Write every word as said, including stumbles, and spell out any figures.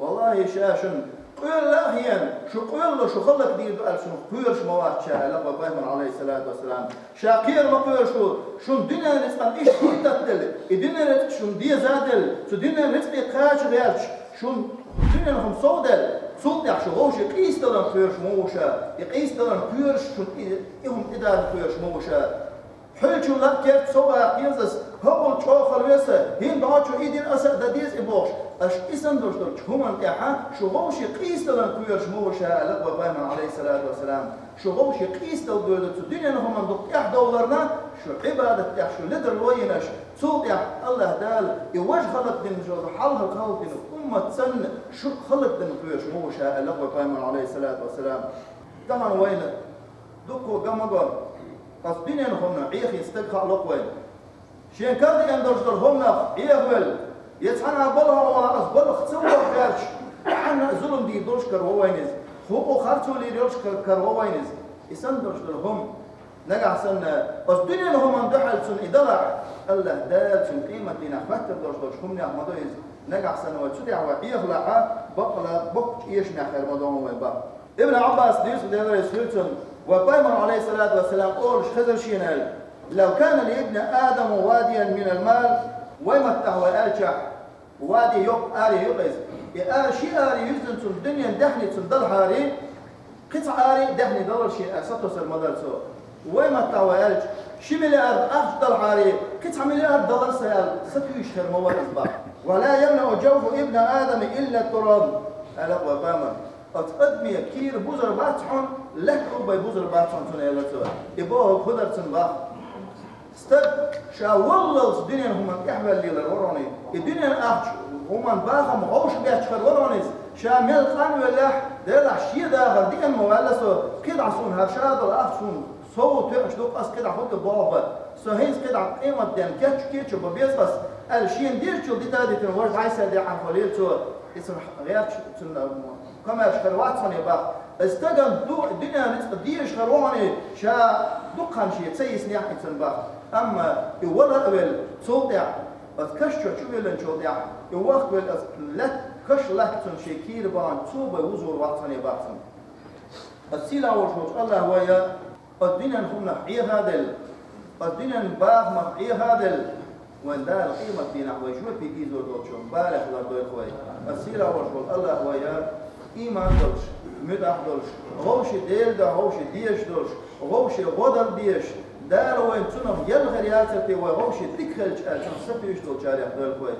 «Валлахьи, ша шун къоьлла а хьена, шу къоьлла шу хӀаллакдийр ду аьлла шух кхоьруш ма вац ша», — аьлла вай Пайхамар, Ӏалайхиссалату вассалам. «Ша кхера ма кхоьру шу, шун дуьненан рицкъан иштта хӀунда тӀаделла, и дуьненан рицкъ шун дезаделла, цу дуьненан рицкъе кхача гӀерташ, шун дуьненан хӀума совдаьлла, цул тӀехьа шу вовшийн къийсадаларна кхоьруш ма ву ша, и къийсадаларна кхоьруш шун и, и хӀума тӀедаларна кхоьруш ма ву ша. Хьуьлчул а керта сов ваккха еза ас, хӀокхул чӀогӀа хала веза, хӀинца дӀо чу и дина аса а дан деза и бохуш, аша и санна долуш долчу хӀуманна тӀехьа шу вовшийн къийсадаларна кхоьруш ма ву ша», — аьлла вай Пайхамар, Ӏалайхиссалату вассалам. «Шу вовшийн къийсадала доьду цу дуьненан хӀуманна дукха тӀаьхьадовларна, шу Ӏибадат тӀехь шу ледар лойина аша, цул тӀехьа Аллахь Дала и важа хӀаллакдина, хьалха хӀаллакдина уммат санна, шу хӀаллакдина кхоьруш ма ву ша», — аьлла вай Пайхамар, Ӏалайхиссалату вассалам. Тахана вайна дуккха ган ма го, ас дуьненан хӀуманах Ӏехийна стаг хаа ло-кх вайна. Шен карадеана долуш долу хӀуманах Ӏехавелла, я цхьана а балха ван ас балха ца вогӀу гӀерташ, цхьанна а зулам дийр долуш караво вайна иза, хӀуъу харцо лийр йолуш кар-, караво вайна иза. И санна долуш долу хӀума, нагахь санна, ас дуьненан хӀуманна дуьхьал цунна и далахь, Аллахь Дала цунна къематдийнахь хаттар долуш долчу хӀуманех ма до иза. Нагахь санна вай цу тӀехь вай Ӏехалахь, бакъала боккхачу эшамех хир ма ду вай бакъ. Ибн Ӏаббас дуьйцу, Дела реза хуьлда цунна, вай Пайхамар, Ӏалайхиссалату вассалам, олуш хезира шена аьлла: «Лав кана ли ибни Адама вадиян минал мал», вай маттахь вай аьлчахь, вади йоккха аре ю-кх иза. И аре, ши аре юьззина цунна дуьненан даьхни цунна далахьара, кхин цхьа аре а даьхни далара шена аьлла, сатосар ма дара цо. Вай маттахь вай аьлча, ши миллиард ахча далахьара, кхин цхьа миллиард далара сан аьлла, сатуьйсуш хир ма вара иза бакъ. «Ва ла ямлаъу жавфу ибни Адама илла тураб», аьлла вай Пайхамар. Оцу адаман кийра бузар бац хьуна, лаьтта бай бузар бац хьуна цунна, аьлла цо. И бохург хӀун дара цунна бакъ? Стаг ша валлалц дуьненан хӀуманна тӀаьхьаваьлла лелар вара хьуна, и дуьненан ахча хӀуманна бахам вовшах бетташ хир вара хьуна иза. Ша мел къанвеллехь, делахь шен дахар деана ма ваьлла со, кхидӀа суна хӀара ша долу ахча суна сов тоьуш ду, ас кхидӀа хӀун ду боху бан. Со хӀинца кхидӀа къематден кечча кечо бан беза ас, аьлла, шена дезачул дита а дитина, важа дӀасадеана хьо лела цо, и цунна гӀерташ, цунна комаьрша хир вац хьуна бакъ. Стагана ду-, дуьненан рицкъ дезаш хир ву хьуна, ша дукха хан шен ца йиснехь и цунна бакъ. Амма и вала а велла, цул тӀаьхьа, аса каш чу чувиллинчул тӀаьхьа, и вахкавелла, аса лаьтта, каш латта цунна шен кийра бахана, цо бай вузор вац хьуна бакъ цунна. Аса сийлахь волуш волчу Аллахь вай а, аса дуьненан хӀуманах Ӏеха а делла, аса дуьненан бахамах Ӏеха а делла, вайн Дала къематдийнахь вай жоьпе ийзор долчу балех лардойла вай. Аса сийлахь волуш волу Аллахь вай а, ийман долуш, муьтӀахь долуш, вовшийн Делан дуьхьа вовшийн дезаш долуш, вовшийн гӀо дан дезаш, Дала вайна цунах елла хир яцар те, вай вовшийн дика хилча аьлла, цунах сатуьйсуш долчарех дойла вай.